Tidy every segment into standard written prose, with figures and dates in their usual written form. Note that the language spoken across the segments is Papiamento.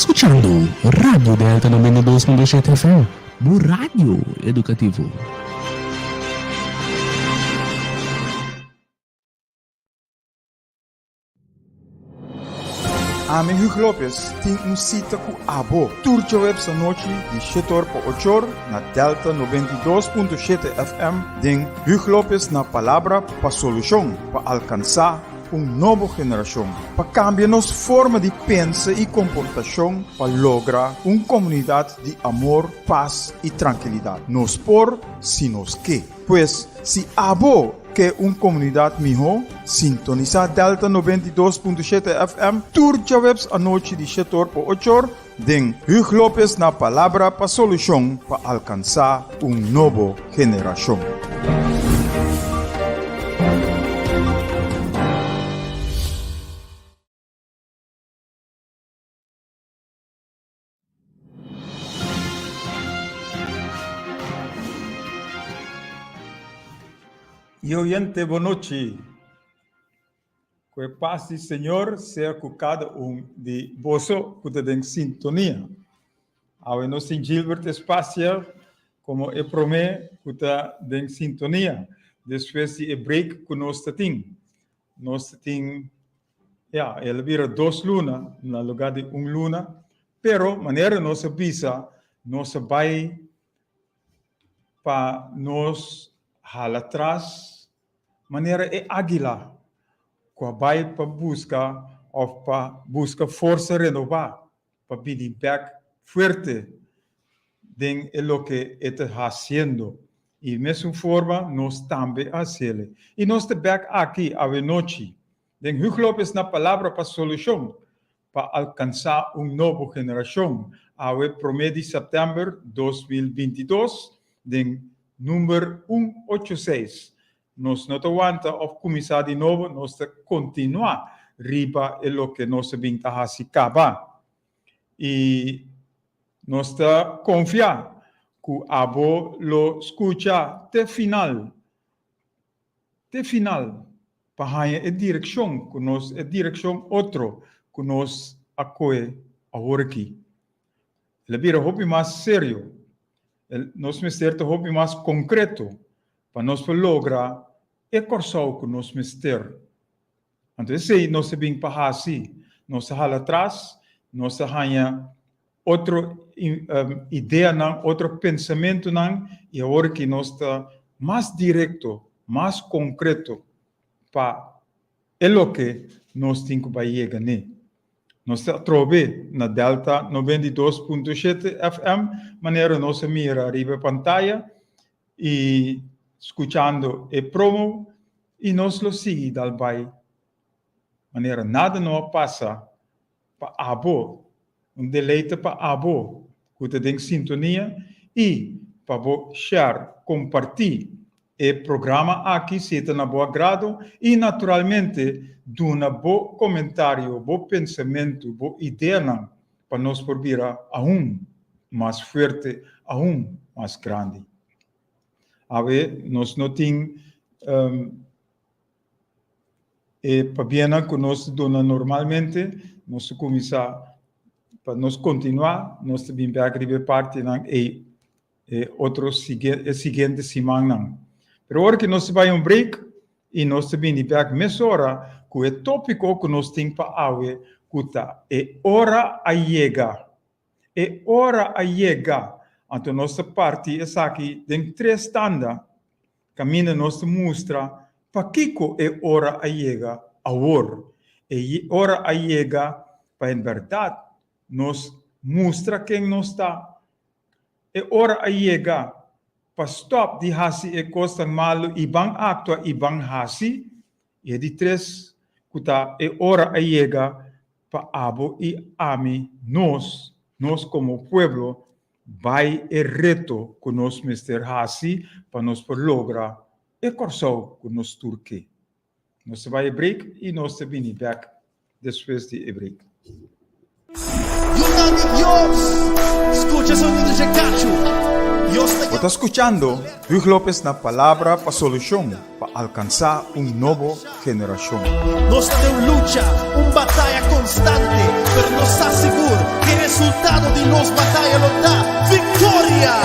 skuchando Radio Delta 92.7 FM, bo radio edukativo. Ami Hugo Lopez tin un sita ku abo tur djaweps anochi di shetor pa ochor na Delta 92.7 FM den Hugo Lopez na Palabra pa Solushon pa alkansá un nobo generashon pa kambia nos forma di pensa i komportashon pa logra un komunidat di amor, pas i trankilidat. Nos por si nos ke. Pues, si abo ke un komunidat mihó, sintonisá Delta 92.7 FM tur djaweps anochi di shetor pa ochor den Huug Lopez na Palabra pa Solushon pa alkansá un nobo generashon. Y oyente, bonochi. Ku e pas di Señor sea ku kada un di boso ku ta den sintonia. Awe nos tin Gilbert Espacia komo e promé ku ta den sintonia despues di e break ku nos ta tin. Nos ta tin, ya, el a bira dos luna na lugá di un luna, pero manera nos a bisa, nos a bai pa nos hala tras manera e águila ku a bai pa buska òf pa buska forsa renobá pa bini bèk fuerte den e loke e ta hasiendo. I mesun forma nos tambe a hasiel. I nos ta bèk aki awenochi den Hugo Lopez na Palabra pa Solushon pa alkansá un nobo generashon awe promé di sèptèmber 2022 den number un ocho seis. Nos no ta wanta òf kuminsá di nobo, nos ta kontinuá riba e loke nos a bin ta hasi kaba. I nos ta konfia ku abo lo skucha te final, te final, pa haña e direkshon ku nos, e direkshon otro ku nos a kohe awor aki. El a bira hopi mas serio. El, nos mester ta hopi mas konkreto pa nos por logra e Kòrsou ku nos mester. Anto esei nos a bin pa hasi. Nos a hala atras, nos a haña otro ideanan, otro pensamentunan i awor ki nos ta mas direkto, mas konkreto pa e loke nos tin ku bai yega n'e. Nos ta atrobe na Delta 92.7 FM, manera nos a mira riba e pantaya i skuchando e promo i nos lo sigui dal bai manera nada no a pasa pa abo, un deleite pa abo ku ta den sintonia i pa bo share, kompartí e programa aki si e ta na bo agrado i naturalmente duna bo komentario, bo pensamentu, bo ideanan pa nos por bira aun mas fuerte, aun mas grandi. Awe nos no tin e pabianan ku nos ta duna normalmente, nos ta kuminsá pa nos kontinuá, nos ta bin bèk riba e partinan ei e otro e siguiente simannan. Pero ora ku nos ta bai un break i nos ta bini bèk mesora ku e tópiko ku nos tin pa awe ku ta e ora a yega. E ora a yega. Anto nos ta parti esaki den tres tanda kaminda nos ta mustra pakiko e ora a yega awor. E ora a yega pa en bèrdat nos mustra ken nos ta. E ora a yega pa stòp di hasi e kosnan malu i ban aktua i ban hasi. I e di tres ku ta e ora a yega pa abo i ami, nos, nos komo pueblo, bai e reto ku nos mester hasi pa nos por logra e Kòrsou ku nos tur ke. Nos ta bai e break i nos ta bini bèk despues di e break. Yunan di Dios, skucha sonido dje kachu. Bo ta skuchando Huug Lopez na Palabra pa Solushon pa alkansá un nobo generashon. Nos ta den un lucha, un bataya konstante, pero nos sa sigur ku e resultado di nos bataya lo ta viktoria!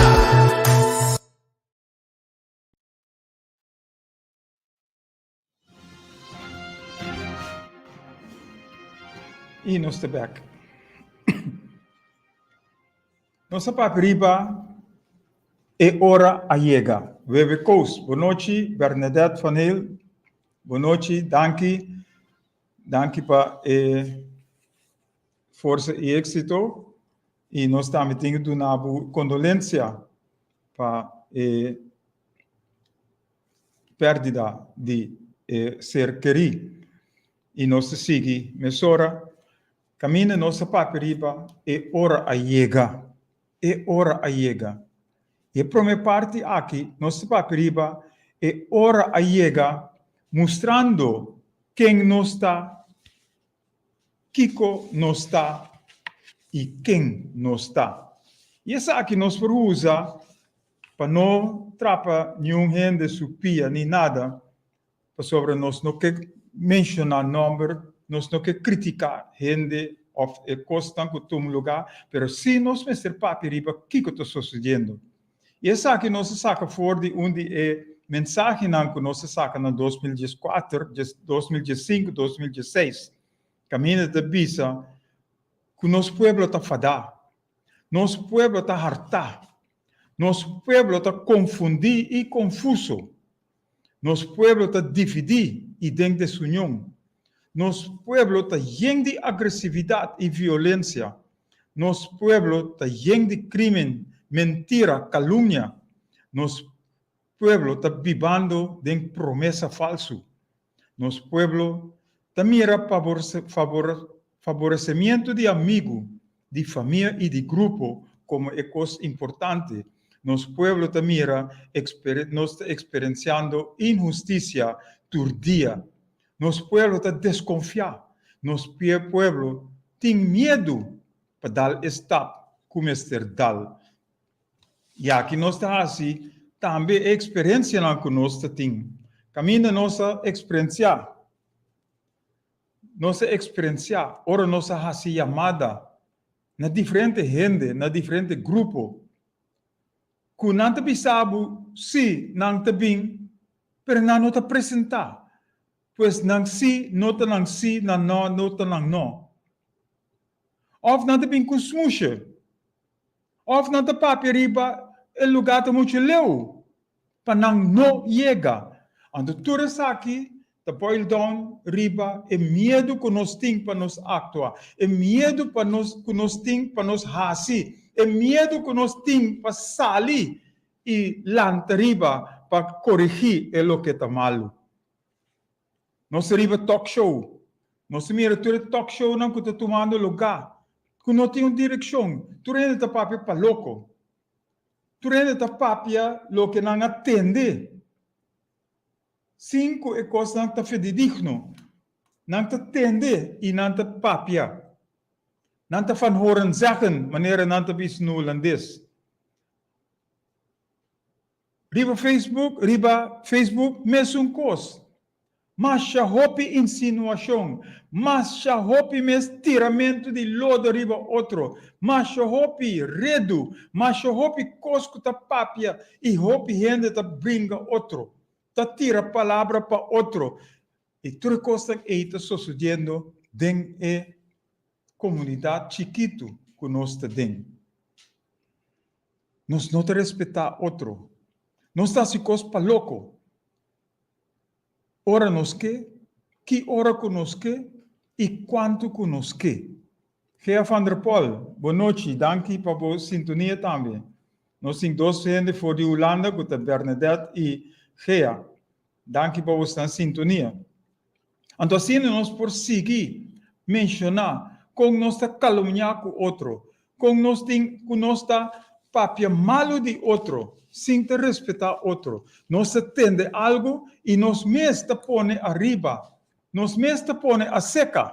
I nos ta bek. Nos a papia riba e ora a yega. Webe Koos, bonochi. Bernadette van Heel, bonochi. Danki. Danki pa e forsa i éksito. I nos tambe tin ku duna bo kondolensia pa e pèrdida di e ser kerí. I nos ta sigui mesora kaminda nos a papia riba e ora a yega. E ora a yega. I e promé parti aki nos ta papia riba e ora a yega mustrando ken nos ta, kiko nos ta i ken nos ta. I esaki nos por usa pa no trapa niun hende su pia ni nada, pasobra nos no ke menshoná nòmber, nos no ke kritiká hende òf e kosnan ku tuma lugá, pero sí nos mester papia riba kiko ta sosediendo. I esaki nos a saka for di un di e mensahenan ku nos a saka na 2014, 2015, 2016, kaminda ta bisa ku nos pueblo ta fadá, nos pueblo ta hartá, nos pueblo ta konfundí i konfuso. Nos pueblo ta dividí i den desunion. Nos pueblo ta yen di agresividat i violensia. Nos pueblo ta yen di krímen, mentira, kalumnia. Nos pueblo ta bibando den promesa falsu. Nos pueblo ta mira faboresemiento di amigu, di famia i di grupo komo e kos importante. Nos pueblo ta mira nos ta eksperensiando inhustisia tur dia. Nos pueblo ta deskonfiá. Nos pueblo tin miedu pa dal e stap ku mester dal. I aki nos ta hasi tambe e eksperensianan ku nos ta tin. Kaminda nos a eksperensiá, nos a eksperensiá ora nos a hasi yamada na diferente hende, na diferente grupo, ku nan ta bisa bo si nan ta bin, pero nan no ta presentá. Pues nan sí no ta nan sí, nan nò no ta nan nò. Òf nan ta bin ku smushe. Òf nan ta papia riba e lugá ta muchu leu pa nan no yega. Anto tur esaki ta boil down riba e miedu ku nos tin pa nos aktua, e miedu pa nos ku nos tin pa nos hasi, e miedu ku nos tin pa sali i lanta riba pa korigí e loke ta malu. Nos ta riba talk show. Nos ta mira tur e talk shownan ku ta tumando lugá, ku no tin un direkshon. Tur hende ta papia pa loko. Tur hende ta papia loke nan a tende, sin ku e kosnan ta fidedigno. Nan ta tende i nan ta papia. Nan ta van horen zeggen, manera nan ta bisa na hulandes. Riba Facebook, riba Facebook mesun kos. Masha hopi insinuashon, masha hopi mes tiramentu di lodo riba otro, masha hopi redu, masha hopi kos ku ta papia i hopi hende ta bringa otro, ta tira palabra pa otro. I tur e kosnan ei ta sosodiendo den e komunidat chikitu ku nos ta den. Nos no ta respetá otro. Nos ta hasi kos pa loko. Ora nos ke, ki ora ku nos ke i kuantu ku nos ke. Gea van der Pol, bo nochi, danki pa bo sintonia tambe. Nos tin dos hende for di Hulanda ku ta Bernadette i Gea. Danki pa bosnan sintonia. Anto asina nos por sigui menshoná kon nos ta kalumniá ku otro, kon nos tin ku nos ta papia malu di otro sin ta respetá otro. Nos ta tende algu i nos mes ta pone ariba, nos mes ta pone aseka.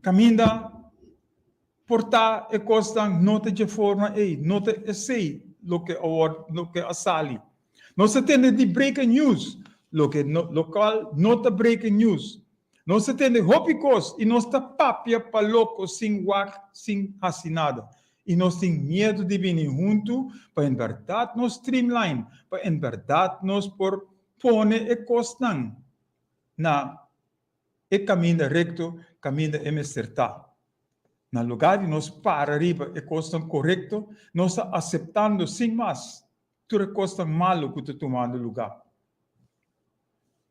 Kaminda. Por ta e kosnan no ta dje forma ei, no ta esei loke a wòrdu, loke a sali. Nos ta tende di breaking news, loke no, lokual no ta breaking news. Nos ta tende hopi kos i nos ta papia pa loko sin wak, sin hasi nada. I nos tin miedu di bini huntu pa en bèrdat nos streamline, pa en bèrdat nos por pone e kosnan na e kaminda rekto kaminda e mester ta. Na lugá di nos para riba e kosnan korekto, nos ta aseptando sin mas tur e kosnan malu ku ta tumando lugá.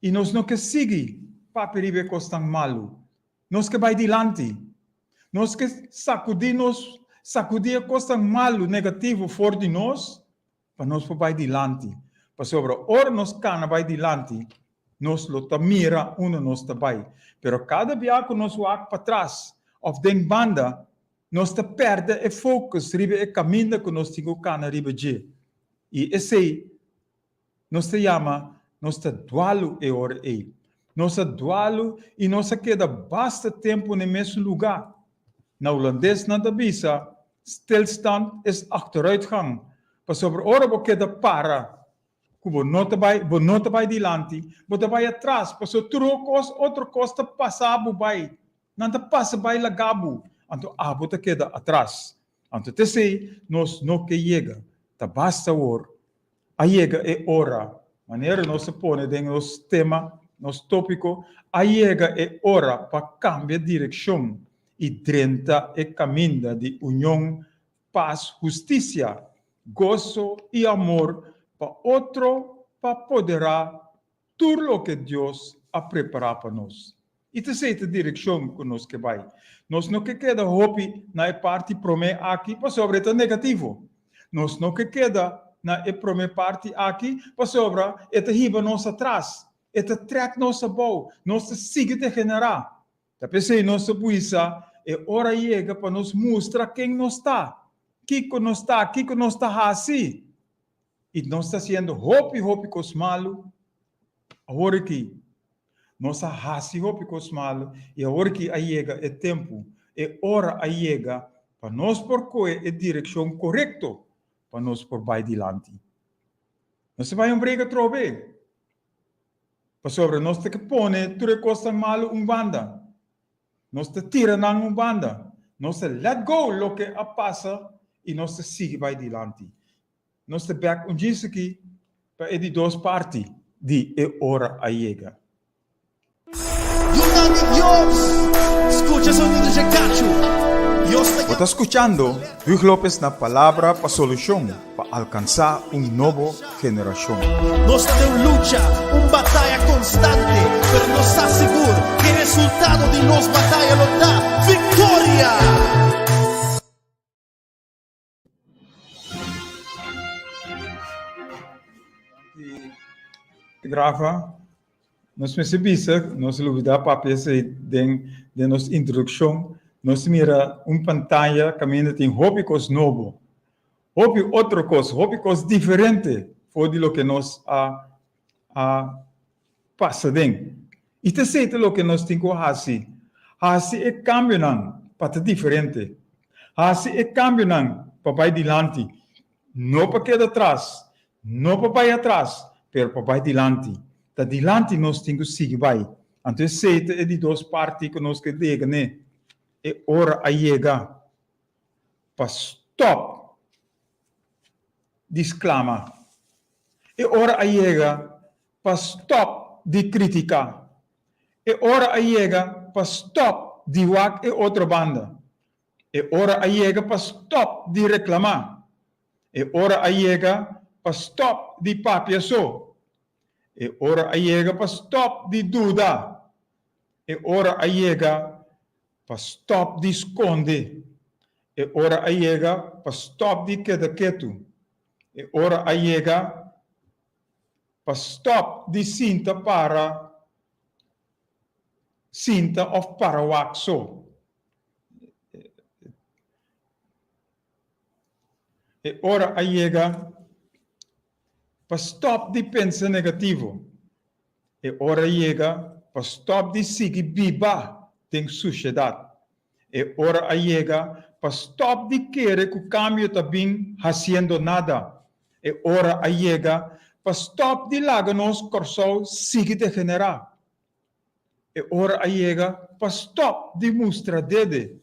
I nos no ke sigui papia riba e kosnan malu. Nos ke bai dilanti. Nos ke sakudí nos, sakudí e kosnan malu, negativo for di nos, pa nos por bai dilanti. Pasobra ora nos kana bai dilanti, nos lo ta mira unda nos ta bai. Pero kada bia ku nos wak patras òf den banda, nos ta pèrdè e focus riba e kaminda ku nos tin ku kana riba dje. I esei nos ta yama nos ta dualu e ora ei. Nos a dualu i nos a keda basta tempu na e mesun lugá. Na hulandes nan ta bisa, Stilstand is achteruitgang. Pasobra ora bo keda para ku bo no ta bai, bo no ta bai dilanti, bo ta bai atras, pasobra tur kos, otro kos ta pasa bo bai. Nan ta pasa bai laga bo, anto abo ta keda atras. Anto t'esei nos no ke yega. Ta basta awor. A yega e ora, manera nos a pone den nos tema, nos tópiko, a yega e ora pa kambia direkshon i drenta e kaminda di union, pas, hustisia, goso i amor pa otro pa poderá tur loke Dios a prepará pa nos. I ta esei ta direkshon ku nos ke bai. Nos no ke keda hopi na e parti promé aki pasobra e ta negativo. Nos no ke keda na e promé parti aki pasobra e ta hiba nos atras, e ta trèk nos abou, nos ta sigui degenerá. Ta p'esei nos ta buisa e ora yega pa nos mustra ken nos ta, kiko nos ta, kiko nos ta hasi. I nos ta hasiendo hopi, hopi kos malu awor aki. Nos a hasi hopi kos malu i awor aki a yega e tempu, e ora a yega pa nos por kohe e direkshon korekto pa nos por bai dilanti. Nos ta bai un brek atrobe, pasobra nos ta ke pone tur e kosnan malu un banda. Nos ta tira nan un banda. Nos ta let go loke a pasa i nos ta sigui bai dilanti. Nos ta bek un djis aki pa e di dos parti di E Ora A Yega. Yunan di Dios, skucha sonido dje kachu. Dios ta Bo ta skuchando Huug Lopez na Palabra pa Solushon pa alkansá un nobo generashon. Nos ta den un lucha, un bataya konstante, pero nos sa sigur ku e resultado di nos bataya lo ta viktoria! Rafa, nos mester bisa, nos lubida papia esei den den nos introdukshon, nos mira un pantaya kaminda tin hopi kos nobo, hopi otro kos, hopi kos diferente for di loke nos a a pasa den. I ta esei ta loke nos tin ku hasi, hasi e kambionan pa ta diferente, hasi e kambionan pa bai dilanti, no pa keda atras, no pa bai atras, pero pa bai dilanti. Ta dilanti nos tin ku sigui bai. Anto esei ta e di dos parti ku nos ke yega n'e. E ora a yega pa stòp di sklama. E ora a yega pa stòp di kritiká. E ora a yega pa stòp di wak e otro banda. E ora a yega pa stòp di reklamá. E ora a yega pa stòp di papia so. E ora a yega pa stòp di duda. E ora a yega pa stòp di skonde. E ora a yega pa stòp di keda ketu. E ora a yega pa stòp di sinta para sinta òf para wak so. E ora a yega pa stòp di pensa negativo. E ora a yega pa stòp di sigui biba den sushedat. E ora a yega. pa stòp di kere ku kambio ta bin hasiendo nada. E ora a yega pa stòp di laga nos Kòrsou sigui degenerá. E ora a yega pa stòp di mustra dede.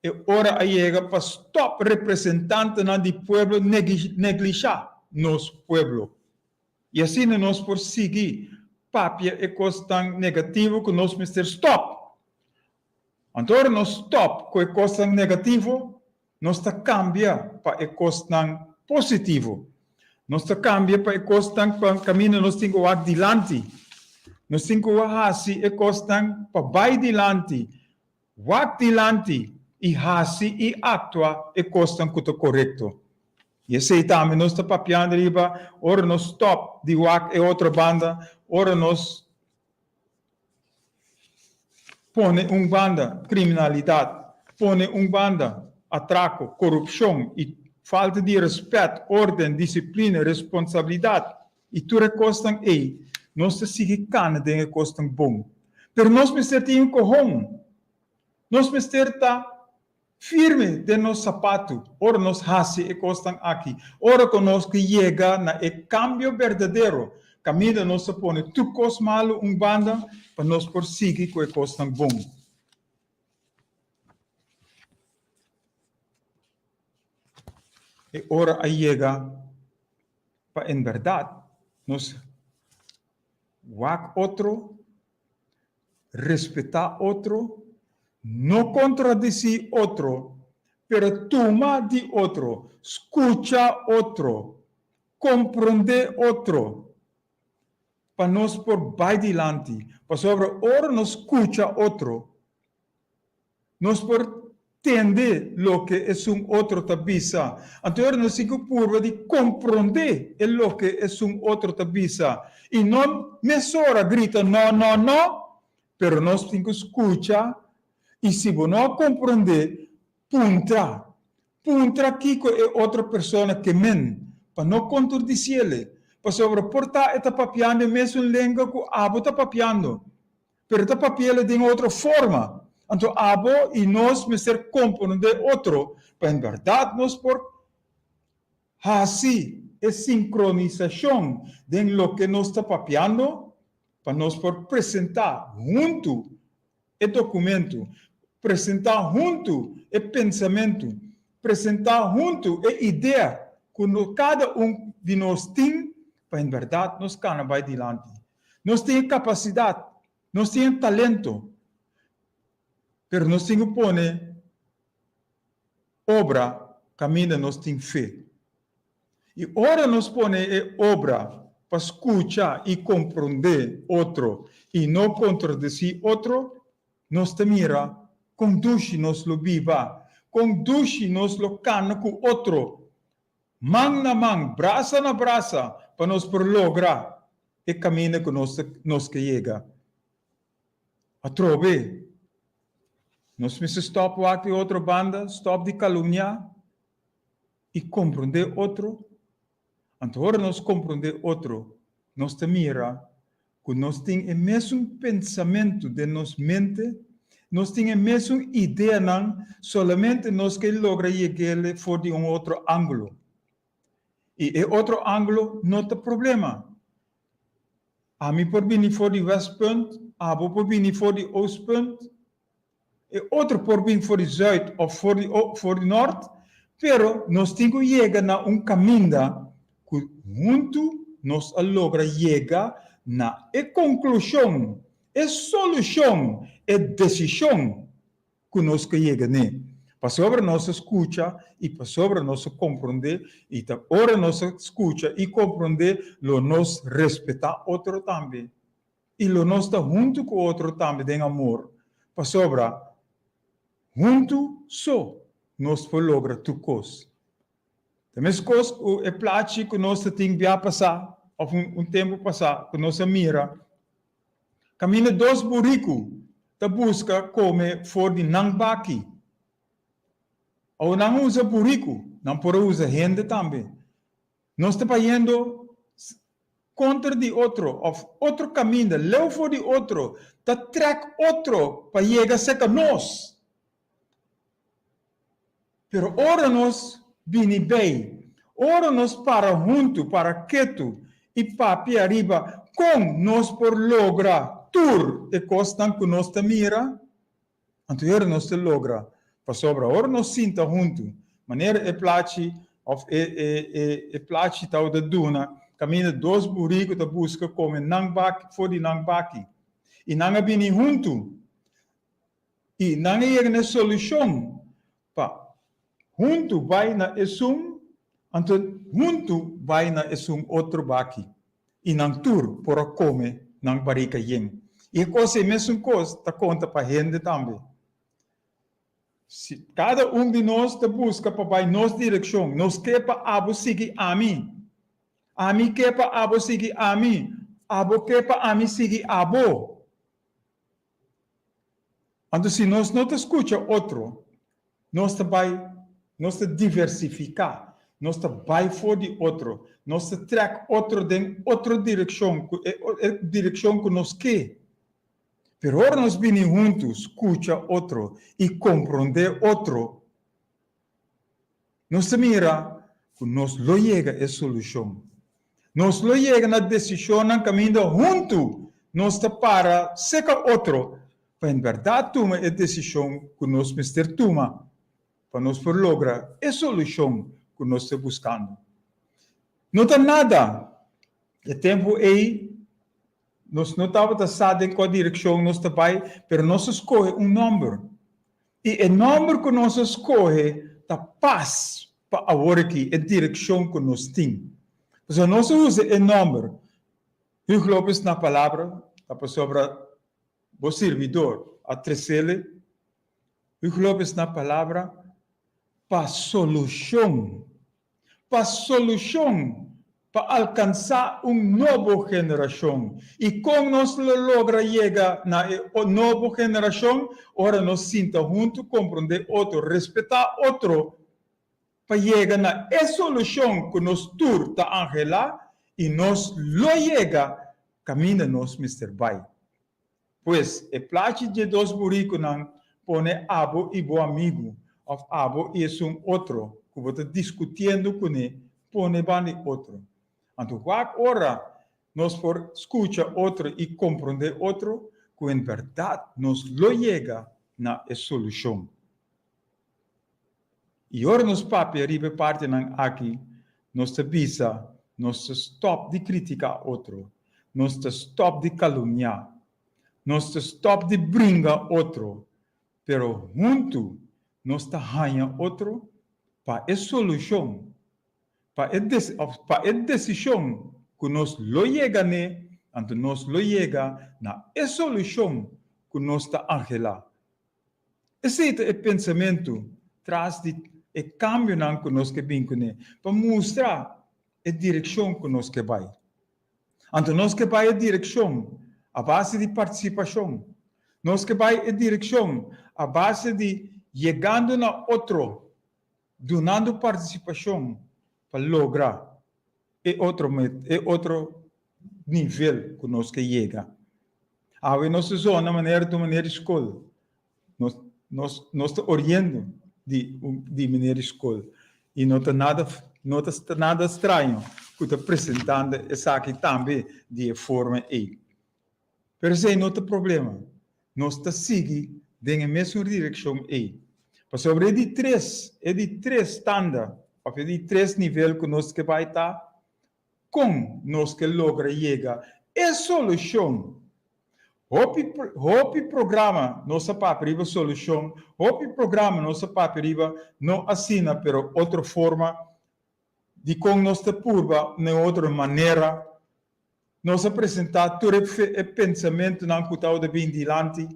E ora a yega pa stòp representantenan di pueblo neglishá nos pueblo. I asina nos por sigui papia e kosnan negativo ku nos mester stòp. Anto ora nos stòp ku e kosnan negativo, nos ta kambia pa e kosnan positivo. Nos ta kambia pa e kosnan pa kaminda nos tin ku wak dilanti. Nos tin ku hasi e kosnan pa bai dilanti, wak dilanti i hasi i aktua e kosnan ku ta korekto. I esei tambe nos ta papiando riba ora nos stòp di wak e otro banda, ora nos Pone un banda kriminalidat, pone un banda atrako, korupshon i falta di rèspèt, órden, disiplina, responsabilidat i tur e kosnan ei, nos ta sigui kana den e kosnan bon. Pero nos mester tin un kohon. Nos mester ta Firme den nos sapatu ora nos hasi e kosnan aki, ora ku nos ke yega na e kambio berdadero, kaminda nos ta pone tur kos malu un banda pa nos por sigui ku e kosnan bon. E ora a yega pa en bèrdat nos wak otro, respetá otro, no kontradisí otro, pero tuma di otro, skucha otro, komprondé otro, pa nos por bai dilanti. Pasobra ora nos skucha otro, Nos por tende loke esun otro ta bisa. Anto ora nos tin ku purba di komprondé e loke esun otro ta bisa i no mesora grita no, no, no, pero nos tin ku skucha i si bo no a komprondé, puntra. Puntra kiko e otro persona ke men, pa no kontordisiele, pasobra por ta e ta papiando e mesun lenga ku abo ta papiando. Pero ta papi'el den otro forma. Anto abo i nos mester komprondé otro pa en bèrdat nos por hasi e sinkronisashon den loke nos ta papiando, pa nos por presentá huntu e dokumentu, presentá huntu e pensamentu, presentá huntu e idea ku kada un di nos tin pa en bèrdat nos kana bai dilanti. Nos tin e kapasidat, nos tin e talento, pero nos tin ku pone obra kaminda nos tin fe. I ora nos pone e obra pa skucha i komprondé otro i no kontradesí otro, nos ta mira kon dushi nos lo biba, kon dushi nos lo kana ku otro Man na man, brasa na brasa pa nos por logra e kaminda ku nos nos ke yega. Atrobe, nos mester stòp wak di otro banda, stòp di kalumniá i komprondé otro. Anto ora nos komprondé otro, nos ta mira ku nos tin e mesun pensamentu den nos mente, nos tin e mesun ideanan, solamente nos ke logra yeg'el for di un otro ángulo. I e otro ángulo no ta problema. Ami por bini for di westpunt, abo por bini for di oostpunt, E otro por bin for di zuid of for di for di nort, pero nos tin ku yega na un kaminda ku huntu nos a logra yega na e konklushon, e solushon, e desishon ku nos ke yega n'e. Pasobra nos a skucha i pasobra nos a komprondé, i ta ora nos a skucha i komprondé lo nos respetá otro tambe. I lo nos ta huntu ku otro tambe den amor, pasobra huntu so nos por logra tur kos. Ta meskos ku e plachi ku nos ta tin bia pasá òf un tempu pasá ku nos a mira kaminda dos buriku ta buska kome for di nan baki. Awo nan usa buriku, nan por a usa hende tambe. Nos ta bayendo kontra di otro òf otro kaminda, leu for di otro, ta trèk otro pa yega serka nos. Pero ora nos bini bei, ora nos para huntu, para ketu i papia riba kon nos por logra tur e kosnan ku nos ta mira, anto ora nos ta logra. Pasobra ora nos sinta huntu, manera e plachi òf e e e e plachi tabata duna, kaminda dos buriku ta buska kome nan baki for di nan baki, i nan a bini huntu, I nan a yega na e solushon pa huntu bai na esun, anto huntu bai na esun otro baki, i nan tur por a kome nan barika yen. I e kos ei mesun kos ta konta pa hende tambe. Si kada un di nos ta buska pa bai nos direkshon, nos ke pa abo sigui ami, ami ke pa abo sigui ami, abo ke pa ami sigui abo. Anto si nos no ta skucha otro, nos ta bai, nos ta diversifiká, nos ta bai for di otro, nos ta trèk otro den otro direkshon ku e e direkshon ku nos ke. Pero ora nos bini huntu skucha otro i komprondé otro, Nos ta mira ku nos lo yega e solushon. Nos lo yega na desishonnan kaminda huntu nos ta para seka otro pa en bèrdat tuma e desishon ku nos mester tuma pa nos por logra e solushon ku nos ta buskando. No ta nada e tempu ei nos no tabata sa den kua direkshon nos ta bai, pero nos a skohe un nòmber. I e nòmber ku nos a skohe ta pas pa awor aki e direkshon ku nos tin. Pasobra nos a usa e nòmber Huug Lopez na palabra ta pasobra bo sirbidor a tresele Huug Lopez na palabra pa solushon. Pa solushon pa alkansá un nobo generashon. I kon nos lo logra yega na e nobo generashon? Ora nos sinta huntu, komprondé otro, respetá otro pa yega na e solushon ku nos tur ta anhelá i nos lo yega kaminda nos mester bai. Pues, e plachi dje dos burikunan pone abo i bo amigu òf abo i esun otro ku bo ta diskutiendo kuné pone banda di otro. Anto wak ora nos por skucha otro i komprondé otro ku en bèrdat nos lo yega na e solushon. I ora nos papia riba e partinan aki, nos ta bisa, nos ta stòp di kritiká otro, nos ta stòp di kalumniá, nos ta stòp di bringa otro, pero huntu nos ta haña otro pa e solushon, pa e òf pa e desishon ku nos lo yega n'e, anto nos lo yega na e solushon ku nos ta anhelá. Esei ta e pensamentu tras di e kambionan ku nos ke bin kuné, pa mustra e direkshon ku nos ke bai. Anto nos ke bai e direkshon a base di partisipashon. Nos ke bai e direkshon a base di yegando na otro, dunando partisipashon pa logra e otro met, e otro nivel ku nos ke yega. Awe nos ta zona manera ta un manera di skol. Nos, nos, nos ta oriendo di un, di manera di skol. I no ta nada, no ta nada straño ku ta presentando esaki tambe di e forma ei. Pero esei no ta problema. Nos ta sigui den e mesun direkshon ei. Pasobra e di tres, e di tres tanda òf e di tres nivel ku nos ke bai ta kon nos ke logra yega e solushon. Hopi, hopi programa nos a papia riba solushon, hopi programa nos a papia riba no asina pero otro forma di kon nos ta purba na e otro manera. Nos a presentá tur e e pensamentunan ku tabata bin dilanti.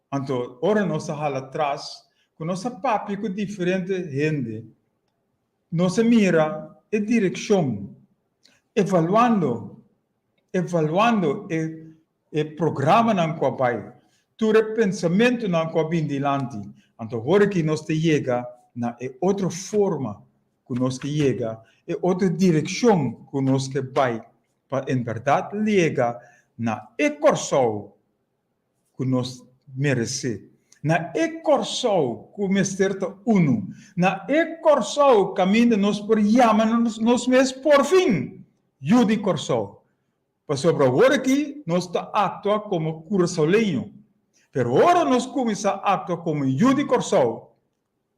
Anto ora nos a hala tras, ku nos a papia ku diferente hende, nos a mira e direkshon, evaluando, evaluando e e programanan ku a bai, tur e pensamentunan ku a bin dilanti. Anto ora ki nos ta yega na e otro forma ku nos ke yega, e otro direkshon ku nos ke bai pa en bèrdat yega na e Kòrsou ku nos meresé. Na e Kòrsou ku mester ta unu. Na e Kòrsou kaminda nos por yama nos mes porfin yu di Kòrsou. Pasobra awor aki nos ta aktua komo kurasoleño. Pero ora nos kuminsá aktua komo yu di Kòrsou,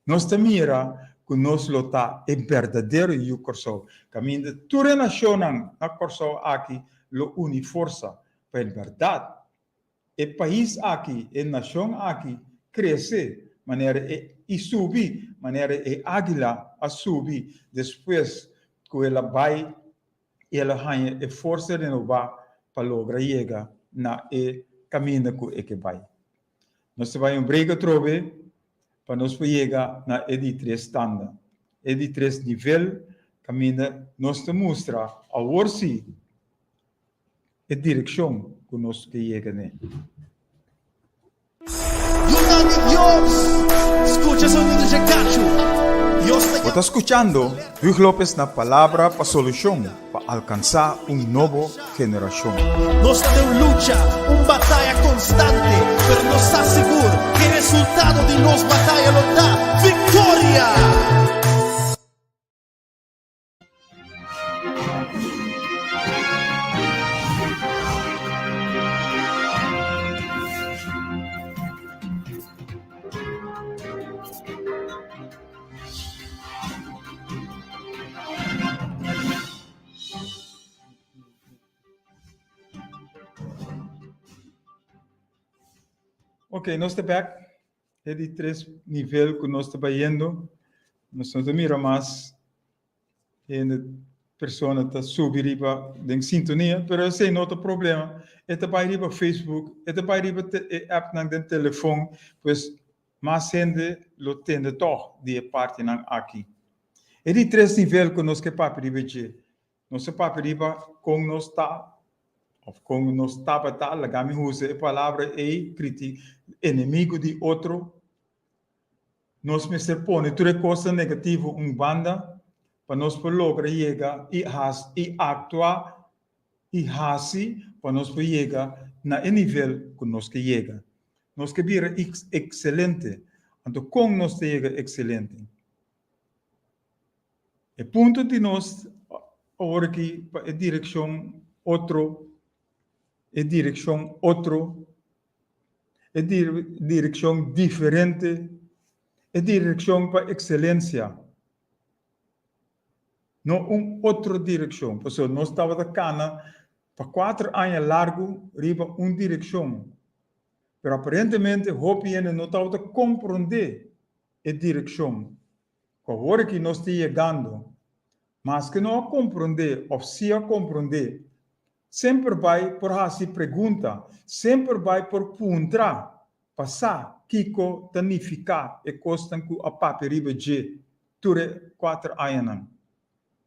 nos ta mira ku nos lo ta e berdadero yu Kòrsou, kaminda tur e nashonnan na Kòrsou aki lo uni forsa pa en bèrdat e pais aki, e nashon aki krese manera e i subi manera e águila a subi despues ku el a bai i el a haña e forsa renobá pa logra yega na e kaminda ku e ke bai. Nos ta bai un break atrobe pa nos por yega na e di tres tanda, e di tres nivel kaminda nos ta mustra awor sí e direkshon ku nos ke yega n'e. Yunan di Dios, skucha sonido dje kachu. Dios ta Bo ta skuchando Huug Lopez na Palabra pa Solushon pa alkansá un nobo generashon. Nos ta den un lucha, un bataya konstante, pero nos sa sigur ku e resultado di nos bataya lo ta viktoria! Ok, nos ta bek. E di tres nivel ku nos ta bayendo. Nos no ta mira mas hende persona ta subi riba den sintonia, pero esei no ta problema. E ta bai riba Facebook, e ta bai riba e appnan den telefon, pues mas hende lo tende tòg di e partinan aki. E di tres nivel ku nos ke papia riba dje, nos ta papia riba kon nos ta òf kon nos tabata, laga mi usa e palabra ei, kriti enemigu di otro. Nos mester pone tur e kosnan negativo un banda pa nos por logra yega i has i aktua i hasi pa nos por yega na e nivel ku nos ke yega. Nos ke bira ekselente. Anto kon nos ta yega ekselente? E punto di nos awor aki pa e direkshon otro, e direkshon otro E direkshon diferente, e direkshon pa ekselensia, no un otro direkshon. Pasobra nos tabata kana pa kuater aña largu riba un direkshon, pero aparentemente hopi hende no tabata komprondé e direkshon ku awor aki nos ta yegando. Maske no a komprondé òf si a komprondé, Semper bai por hasi pregunta, semper bai por puntra pa sa kiko ta nifiká e kosnan ku a papia riba dje tur e kuater añanan.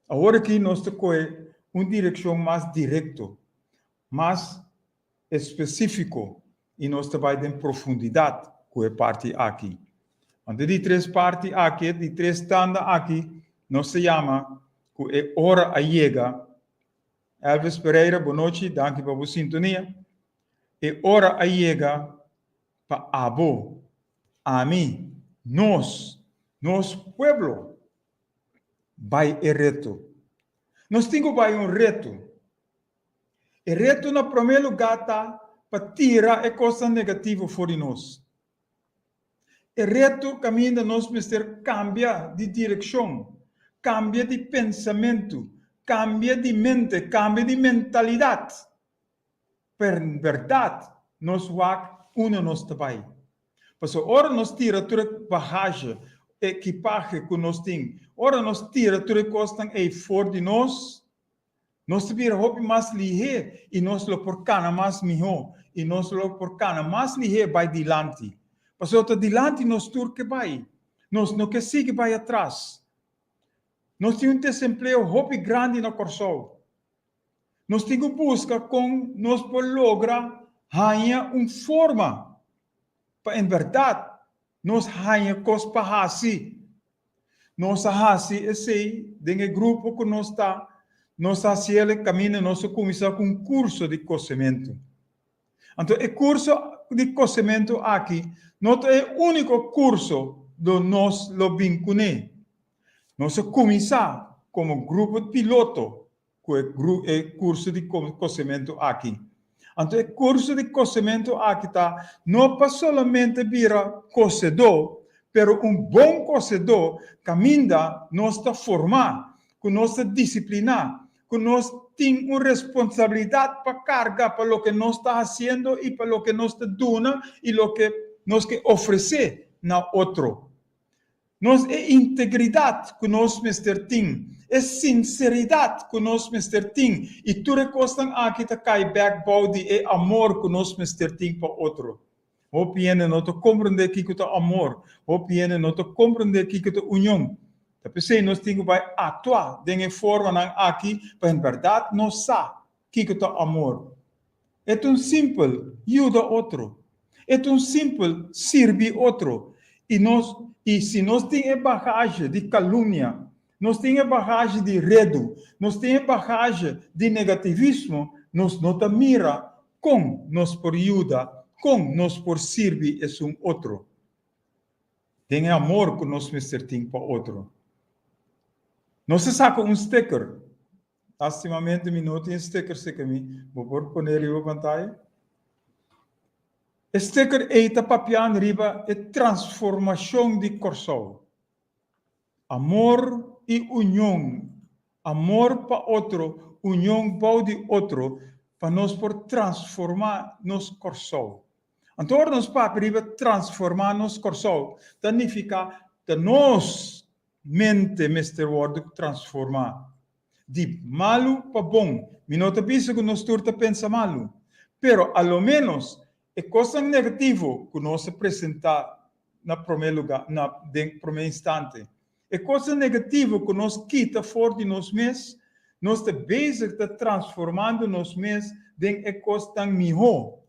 Awor aki nos ta kohe un direkshon mas direkto, mas espesífiko i nos ta bai den profundidat ku e parti aki. Anto e di tres parti aki, e di tres tanda aki, nos ta yama ku e ora a yega. Elvis Pereira, bonochi, danki pa bo sintonia. E ora a yega pa abo, ami, nos, nos pueblo bai e reto. Nos tin ku bai un reto. E reto na promé lugá ta pa tira e kosnan negativo for di nos. E reto kaminda nos mester kambia di direkshon, kambia di pensamentu, kambia di mente, kambia di mentalidat. Per bèrdat nos wak unda nos ta bai. Pasobra ora nos tira tur e bagahe, ekipahe ku nos tin, ora nos tira tur e kosnan ei for di nos, Nos ta bira hopi mas lihé i nos lo por kana mas mihó i nos lo por kana mas lihé bai dilanti. Pasobra ta dilanti nos tur ke bai. Nos no ke sigui bai atras. Nos tin un desempleo hopi grandi na Kòrsou. Nos tin ku buska kon nos por logra haña un forma pa en bèrdat nos haña kos pa hasi. Nos a hasi esei den e grupo ku nos ta. Nos a hasiel e kaminda nos a kuminsá ku un kurso di kosementu. Anto e kurso. di kosementu aki no ta e úniko kurso lo nos lo bin kuné. Nos a kuminsá komo grupo piloto ku e e kurso di kosementu aki. Anto e kurso di kosementu aki ta no pa solamente bira kosedó, pero un bon kosedó kaminda nos ta formá, ku nos ta disipliná, ku nos tin un responsabilidat pa karga pa loke nos ta hasiendo i pa loke nos ta duna i loke nos ke ofresé na otro. Nos e integridat ku nos mester tin, e sinseridat ku nos mester tin i tur e kosnan aki ta kai bèk bou di e amor ku nos mester tin pa otro. Hopi hende no ta komprendé kiko ta amor, hopi hende no ta komprendé kiko ta union. Ta p'esei nos tin ku bai aktua den e formanan aki pa en bèrdat nos sa Kiko ta amor? E ta un simpel yuda otro. E ta un simpel sirbi otro. I nos, i si nos tin e bagahe di kalumnia, nos tin e bagahe di redu, nos tin e bagahe di negativismo, nos no ta mira kon nos por yuda, kon nos por sirbi esun otro. Den e amor ku nos mester tin pa otro. Nos a saka un sticker Lastimamente mi no tin sticker seka mi. Bo por pone riba pantaya? E sticker ei ta papiando riba e transformashon di Kòrsou. Amor i union, amor pa otro, union bou di otro, pa nos por transformá nos Kòrsou. Anto ora nos papia riba transformá nos Kòrsou, ta nifiká ta nos Mente mester wòrdu transformá di malu pa bon. Mi no ta bisa ku nos tur ta pensa malu, pero a lo ménos e kosnan negativo ku nos a presentá na promé lugá, na den promé instante, e kosnan negativo ku nos kita for di nos mes, nos ta bezig ta transformando nos mes den e kosnan mihó.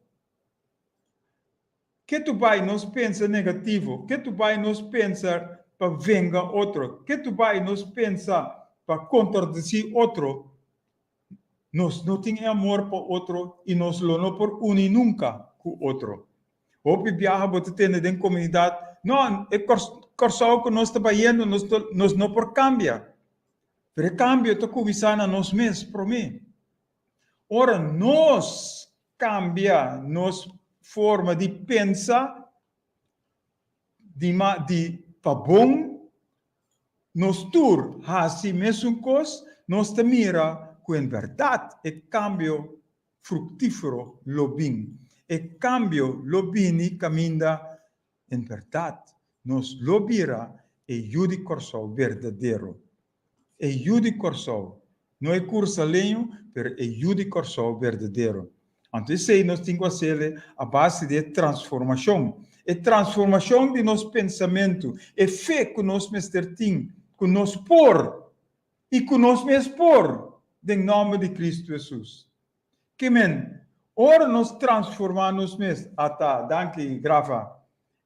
Ke tu bai nos pensa negativo, ke tu bai nos pensa pa venga otro, ke tu bai nos pensa pa kontradesí otro, nos no tin e amor pa otro i nos lo no por uni nunka ku otro. Hopi biaha bo ta tende den komunidat, No, e Kòrsou ku nos ta bayendo nos nos no por kambia. Pero e kambio ta kuminsá na nos mes promé. Ora nos kambia nos forma di pensa di ma di pa bon, nos tur hasi mesun kos, nos ta mira ku en bèrdat e kambio fruktífero lo bin. E kambio lo bini kaminda en bèrdat nos lo bira e yu di Kòrsou berdadero. E yu di Kòrsou. No e kursaleño, pero e yu di Kòrsou berdadero. Anto esei nos tin ku hasele a base di e transformashon. E transformashon di nos pensamentu, e fe ku nos mester tin ku nos por i ku nos mes por den nòmber di Kristu Hesus. Ke men, ora nos transformá nos mes, ata, danki, Grafa.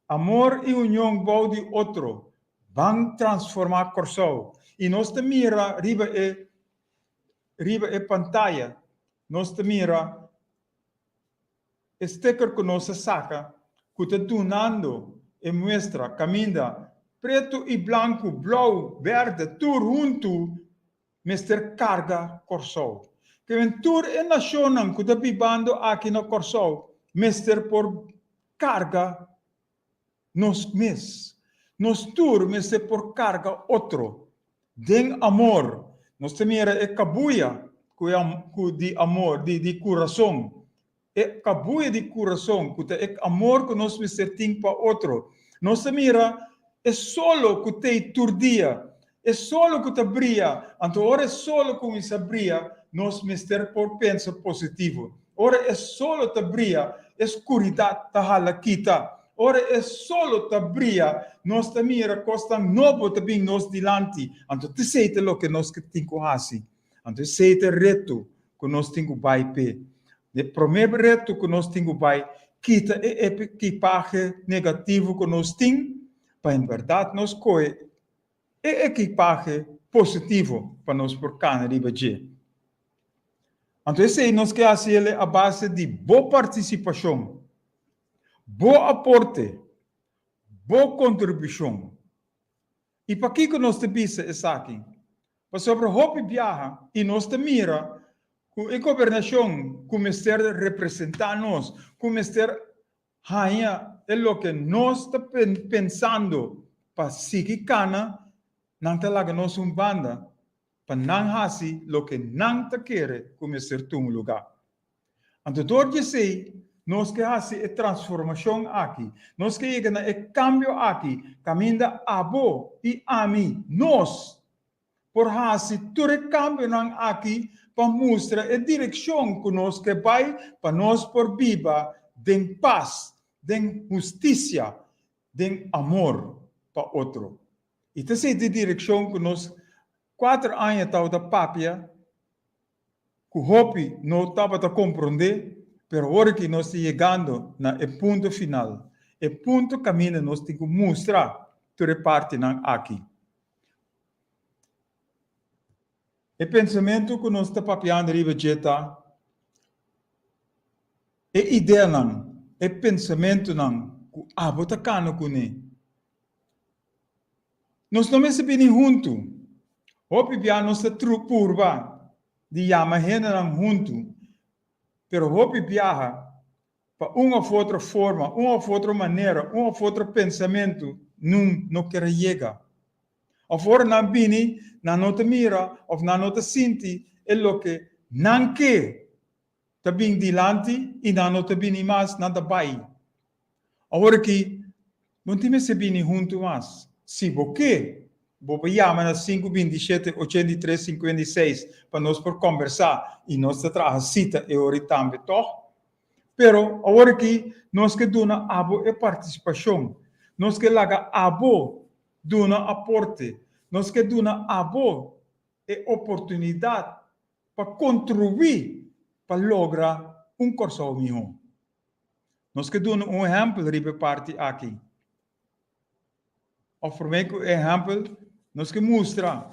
Amor i union bou di otro, ban transformá Kòrsou. I nos ta mira riba e riba e pantaya, nos ta mira e sticker ku nos a saka ku ta dunando e muestra kaminda pretu i blanku, blou, bèrdè, tur huntu mester karga Kòrsou. Ke tur e nashonnan ku ta bibando aki na Kòrsou mester por karga nos mes. Nos tur mester por karga otro den amor. Nos ta mira e kabuya ku e ku di amor di di kurason. E kabuya di kurason ku ta e amor ku nos mester tin pa otro. Nos ta mira e solo ku t'ei tur dia, e solo ku ta bria. Anto ora e solo kuminsá bria, nos mester por pensa positivo. Ora e solo ta bria, e skuridat ta hala kita. Ora e solo ta bria, nos ta mira kosnan nobo ta bin nos dilanti. Anto t'esei ta loke nos tin ku hasi. Anto esei ta e reto ku nos tin ku bai p'e. E promé reto ku nos tin ku bai kita e ekipahe negativo ku nos tin pa en bèrdat nos kohe e ekipahe positivo pa nos por kana riba dje. Anto esei nos ke hasi el a base di bo partisipashon. Bo aporte, bo kontribushon. I pakiko nos ta bisa esaki? Pasobra hopi biaha i nos ta mira ku e gobernashon ku mester representá nos, ku mester haña e loke nos ta pensando pa sigui kana, nan ta laga nos un banda pa nan hasi loke nan ta kere ku mester tuma lugá. Anto dor di esei nos ke hasi e transformashon aki, nos ke yega na e kambio aki kaminda abo i ami, nos, por hasi tur e kambionan aki pa mustra e direkshon ku nos ke bai pa nos por biba den pas, den hustisia, den amor pa otro. I ta esei ta e direkshon ku nos kuater aña tabata papia ku hopi no tabata komprondé, pero ora ki nos ta yegando na e punto final, e punto kaminda nos tin ku mustra tur e partinan aki. E pensamentu ku nos ta papiando riba dje ta e ideanan, e pensamentunan ku abo ta kana kuné. Nos no mester bini huntu. Hopi bia nos ta purba di yama hendenan huntu, pero hopi biaha pa un of otro forma, un of otro manera, un of otro pensamentu nun no ker a yega. Of ora nan bini, nan no ta mira of nan no ta sinti e loke nan ke ta bin dilanti i nan no ta bini mas, nan ta bai. Awor aki, bo no tin mester bini huntu mas. Si bo ke, bo por yama na sinku 27 83 56 pa nos por kòmbersá i nos ta traha sita e ora ei tambe, tòg? Pero awor aki nos ke duna abo e partisipashon. Nos ke laga abo duna aporte. Nos ke duna abo e oportunidat pa kontribuí pa logra un Kòrsou mihó. Nos ke duna un ehèmpel riba e parti aki. Òf promé ku e ehèmpel, nos ke mustra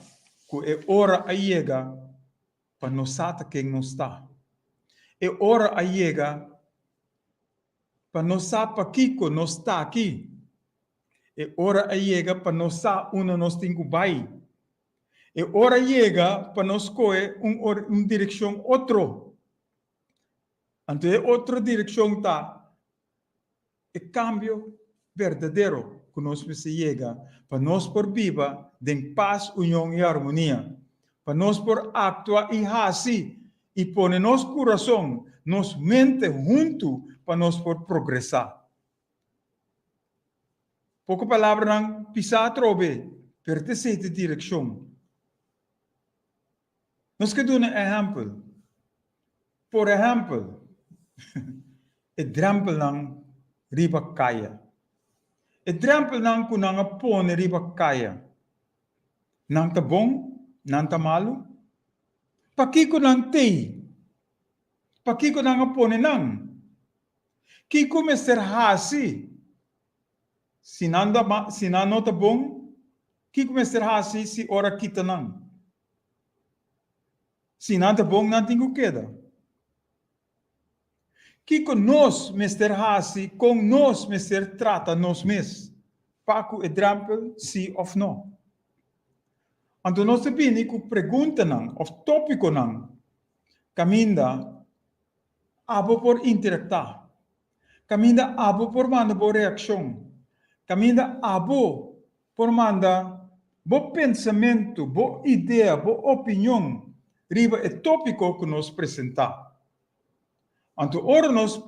ku e ora a yega pa nos sa ta ken nos ta. E ora a yega pa nos sa pakiko nos ta aki. E ora a yega pa nos sa unda nos tin ku bai. E ora a yega pa nos skohe un direkshon otro. Anto e otro direkshon ta e kambio berdadero ku nos mester yega pa nos por biba den pas, union i armonia, pa nos por aktua i hasi i pone nos kurason, nos mente huntu pa nos por progresá. Poko palabranan pisá atrobe, pero ta esei ta e direkshon. Nos ke duna ehèmpel. Por ehèmpel, e drèmpelnan riba kaya. E drèmpelnan ku nan a pone riba kaya, nan ta bon? Nan ta malu? Pakiko nan t'ei? Pakiko nan a pone nan? Kiko mester hasi si nan si nan no ta bon? Kiko mester hasi si ora kita nan? Si nan ta bon, nan tin ku keda. Kiko nos mester hasi, kon nos mester trata nos mes pa ku e drèmpel, si òf no? Anto nos ta bini ku preguntanan òf tópikonan kaminda abo por interaktá, kaminda abo por manda bo reakshon, kaminda abo por manda bo pensamentu, bo idea, bo opinion riba e tópiko ku nos presentá. Anto ora nos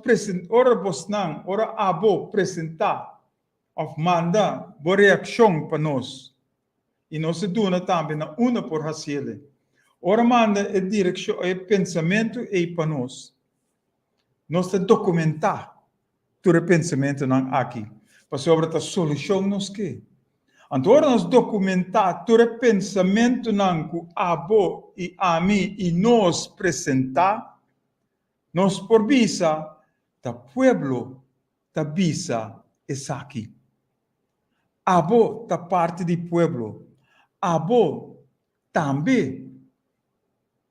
ora bosnan, ora abo presentá òf manda bo reakshon pa nos, i nos ta duna tambe na unda por hasiele. Ora manda e direkshon, e pensamentu ei pa nos, nos ta dokumentá tur e pensamentunan aki, pasobra ta solushon nos ke. Anto ora nos dokumentá tur e pensamentunan ku abo i ami i nos presentá, nos por bisa ta pueblo ta bisa esaki. Abo ta parti di pueblo, abo tambe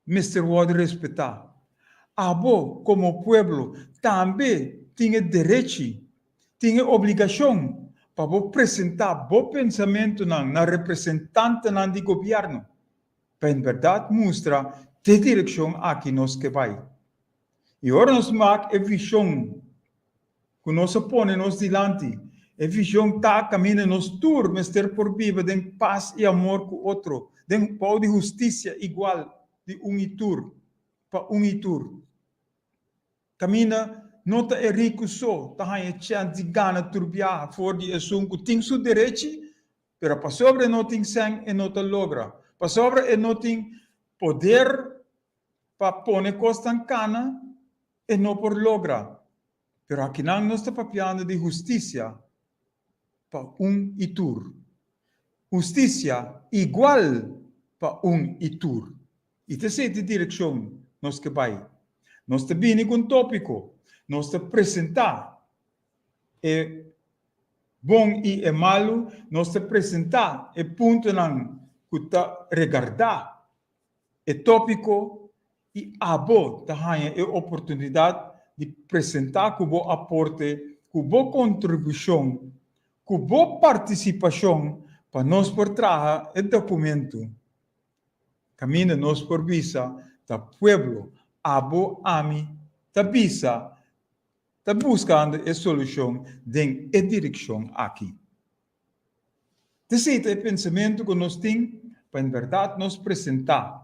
mester wòrdu respetá. Abo komo pueblo tambe tin e derechi, tin e obligashon pa bo presentá bo pensamentunan na representantenan di gobièrnu pa en bèrdat mustra te direkshon aki nos ke bai. I ora nos mak e vishon ku nos a pone nos dilanti, e vishon ta kaminda nos tur mester por biba den pas i amor ku otro, den bou di hustisia igual di un i tur, pa un i tur. Kaminda no ta e riku so ta haña chèns di gana tur biaha for di esun ku tin su derechi, pero pasobra e no tin sèn e no ta logra, pasobra e no tin poder pa pone kosnan kana e no por logra. Pero akinan nos ta papiando di hustisia pa un i tur. Hustisia igual pa un i tur. I ta esei ta direkshon nos ke bai. Nos ta bini ku un tópiko, nos ta presentá e bon i e malu, nos ta presentá e puntonan ku ta regardá e tópiko i abo ta haña e oportunidat di presentá ku bo aporte, ku bo kontribushon, ku bo partisipashon pa nos por traha e dokumentu kaminda nos por bisa ta pueblo, abo, ami, ta bisa ta buskando e solushon den e direkshon aki. T'esei ta e pensamentu ku nos tin pa en bèrdat nos presentá,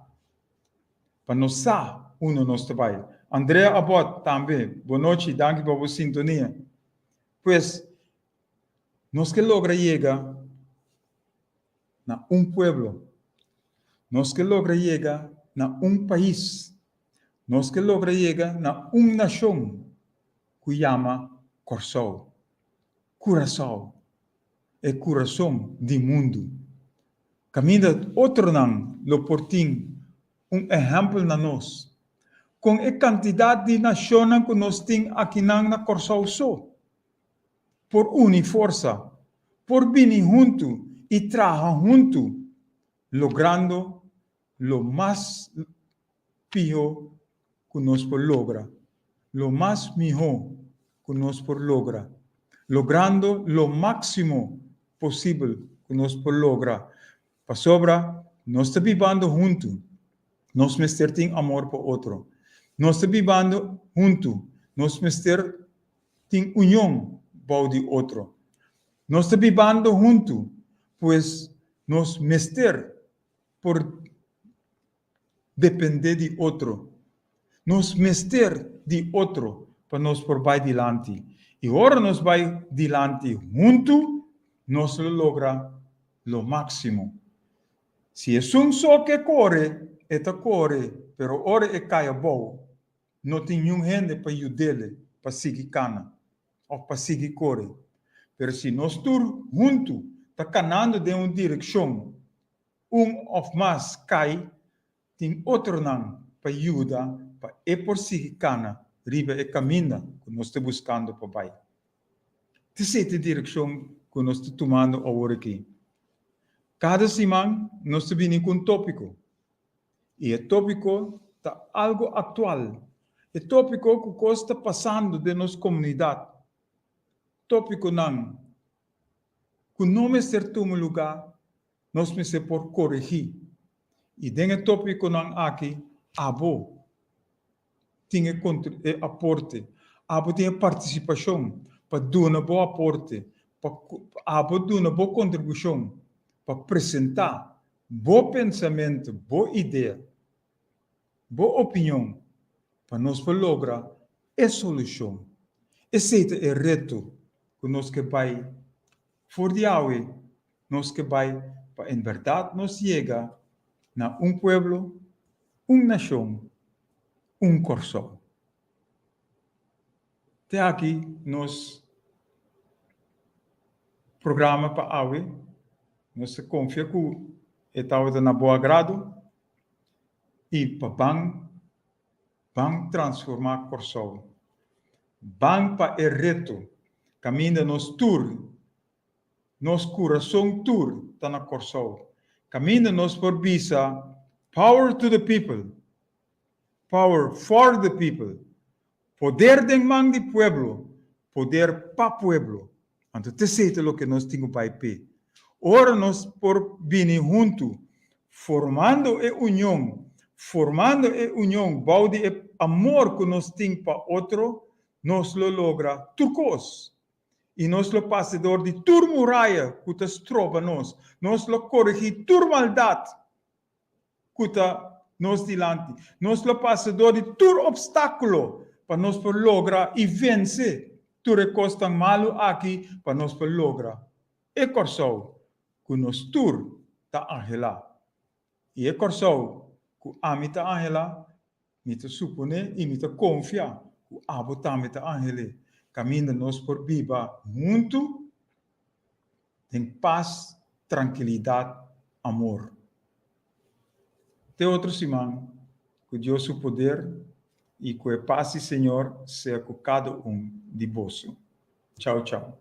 pa nos sa unda nos ta bai. Andrea Abbott tambe, bonochi, danki pa bo sintonia. Pues, nos ke logra yega na un pueblo, nos ke logra yega na un pais, nos ke logra yega na un nashon ku yama Kòrsou. Curaçao, e kurason di mundu. Kaminda otronan lo por tin un ehèmpel na nos, kon e kantidat di nashonnan ku nos tin akinan na Kòrsou so por uni forsa, por bini huntu i traha huntu, logrando lo mas piho ku nos por logra, lo mas mihó ku nos por logra, logrando lo máksimo posibel ku nos por logra, pasobra nos ta bibando huntu, nos mester tin amor pa otro. Nos ta bibando huntu, nos mester tin union bou di otro. Nos ta bibando huntu, pues nos mester por dependé di otro. Nos mester di otro pa nos por bai dilanti. I ora nos bai dilanti huntu, nos lo logra lo máksimo. Si esun so ke kore, e ta kore, pero ora e kai abou, no tin niun hende pa yud'el pa sigui kana òf pa sigui kore. Pero si nos tur huntu ta kanando den un direkshon, un òf mas kai, tin otronan pa yuda pa e por sigui kana riba e kaminda ku nos ta buskando pa bai. T'esei ta e direkshon ku nos ta tumando awor aki. Kada siman nos ta bini ku un tópiko, i e tópiko ta algu aktual, e tópiko ku kos ta pasando den nos komunidat, tópikonan ku no mester tuma lugá Nos mester por koregí. I den e tópikonan aki abo tin e e aporte, abo tin e partisipashon pa duna bo aporte, pa abo duna bo kontribushon pa presentá bo pensamentu, bo idea, bo opinion pa nos por logra e solushon. Esei ta e reto ku nos ke bai for di awe. Nos ke bai pa en bèrdat nos yega na un pueblo, un nashon, un Kòrsou. Te aki nos programa pa awe. Nos ta konfia ku e tabata na bo agrado i pa ban ban transformá Kòrsou. Ban pa e reto kaminda nos tur Nos kurason tur ta na Kòrsou. Kaminda nos por bisa Power to the people, Power for the people, Poder den man di pueblo, Poder pa pueblo. Anto t'esei ta loke nos tin ku bai p'e. Ora nos por bini huntu, formando e union, formando e union bou di e amor ku nos tin pa otro, nos lo logra tur kos. I nos lo pasa dor di tur muraya ku ta stroba nos. Nos lo koregí tur maldat ku ta nos dilanti. Nos lo pasa dor di tur opstákulo pa nos por logra i vense tur e kosnan malu aki pa nos por logra e Kòrsou ku nos tur ta anhelá. I e Kòrsou ku ami ta anhelá, mi ta suponé i mi ta konfia ku abo tambe ta anhel'é, kaminda nos por biba huntu den pas, trankilidat, amor. Te otro siman, ku Dios su poder i ku e pas di Señor sea ku kada un di boso. Chao chao.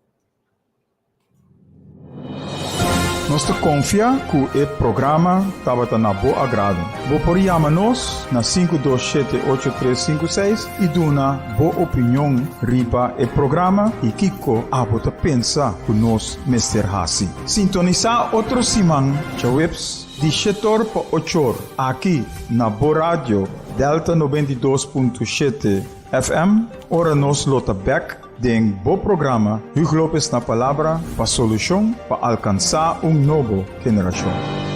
Nos ta konfia ku e programa tabata na bo agrado. Bo por yama nos na 527 8356 i duna bo opinion riba e programa i kiko abo ta pensa ku nos mester hasi. Sintonisá otro siman djaweps di shetor pa ochor aki na bo radio Delta 92.7 FM ora nos lo ta bèk den bo programa Hugo Lopez na Palabra pa solushon pa alkansá un nobo generashon.